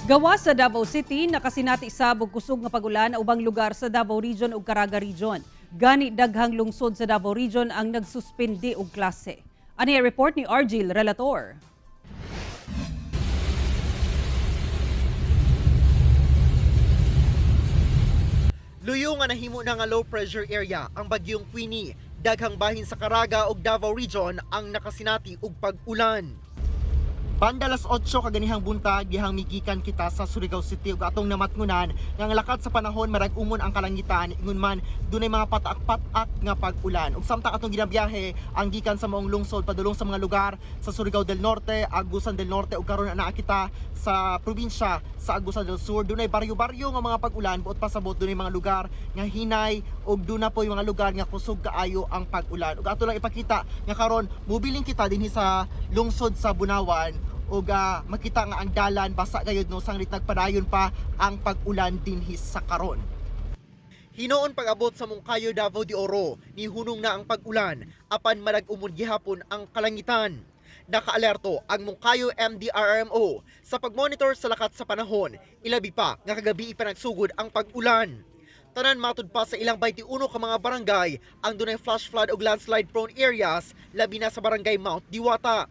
Gawas sa Davao City, nakasinati sa kusog nga pagulan ubang lugar sa Davao Region ug Caraga Region. Gani daghang lungsod sa Davao Region ang nagsuspende og klase. Ani ang report ni Argil Relator. Luyo nga nahimo na nga low pressure area ang bagyong Queenie. Daghang bahin sa Caraga ug Davao Region ang nakasinati og pag-ulan. Banda las 8 kaganihang buntag dihang migikan kita sa Surigao City ug atong namatngunan nga ang lakat sa panahon marag umon ang kalangitan, ingon man dunay mga patak-patak nga pag-ulan. Ug samtang atong ginabiyahe ang gikan sa maong lungsod padulong sa mga lugar sa Surigao del Norte, Agusan del Norte ug karon naa kita sa probinsya sa Agusan del Sur, dunay baryo-baryo nga mga pag-ulan. Buot pasabot, dunay mga lugar nga hinay ug duna po yung mga lugar nga kusog kaayo ang pag-ulan. Ug ato lang ipakita nga karon mobilin kita dinhi sa lungsod sa Bunawan ug makita nga ang dalan basa gayud, no, sanglit nagpadayon pa ang pag-ulan dinhi sa karon. Hinoon pag-abot sa Moncayo, Davao de Oro, nihunong na ang pag-ulan apan malag-umon gihapon ang kalangitan. Nakaalerto ang Moncayo MDRMO sa pagmonitor sa lakat sa panahon, ilabi pa nga kagabi ipanagsugod ang pag-ulan. Tanan matud pa sa ilang 21 ka mga barangay ang dunay flash flood ug landslide prone areas, labi na sa barangay Mount Diwata.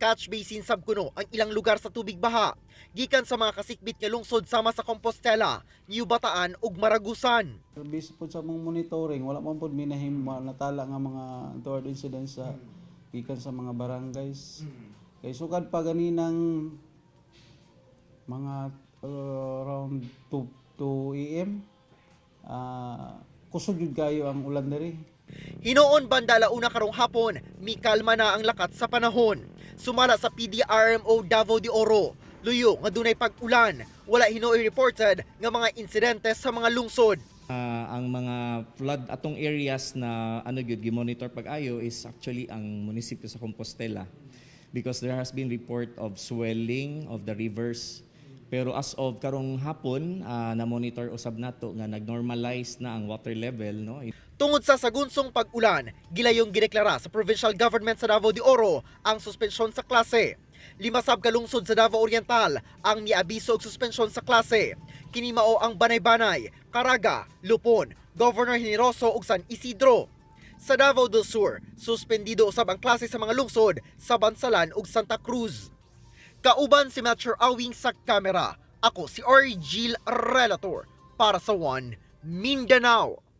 Catch basin sab kuno ang ilang lugar sa tubig baha gikan sa mga kasikbit nga lungsod sama sa Compostela, New Bataan ug Maragusan. Based po sa mong monitoring, wala man pod minahim natala nga mga untoward incidents sa gikan sa mga barangays. Kay sukad pa ganinang mga around 2 AM, kusog jud kayo ang ulan diri. Hinoon banda launa karong hapon, mikalma na ang lakat sa panahon. Sumala sa PDRMO Davao de Oro, luyo nga dunay pag-ulan, wala hinuoy reported nga mga insidente sa mga lungsod. Ang mga flood atong areas na ano gyud gi-monitor pag-ayo is actually ang munisipyo sa Compostela because there has been report of swelling of the rivers, pero as of karong hapon, na-monitor usab nato nga nag-normalize na ang water level, no. Tungod sa sagunsong pag-ulan, gilayong gideklara sa provincial government sa Davao de Oro ang suspensyon sa klase. 5 sab ka lungsod sa Davao Oriental ang niabiso og suspensyon sa klase. Kini mao ang Banay-Banay, Caraga, Lupon, Governor Generoso ug San Isidro. Sa Davao del Sur, suspendido usab ang klase sa mga lungsod sa Bansalan ug Santa Cruz. Kauban si Melcher Awing sa kamera. Ako si Orgil Relator para sa One Mindanao.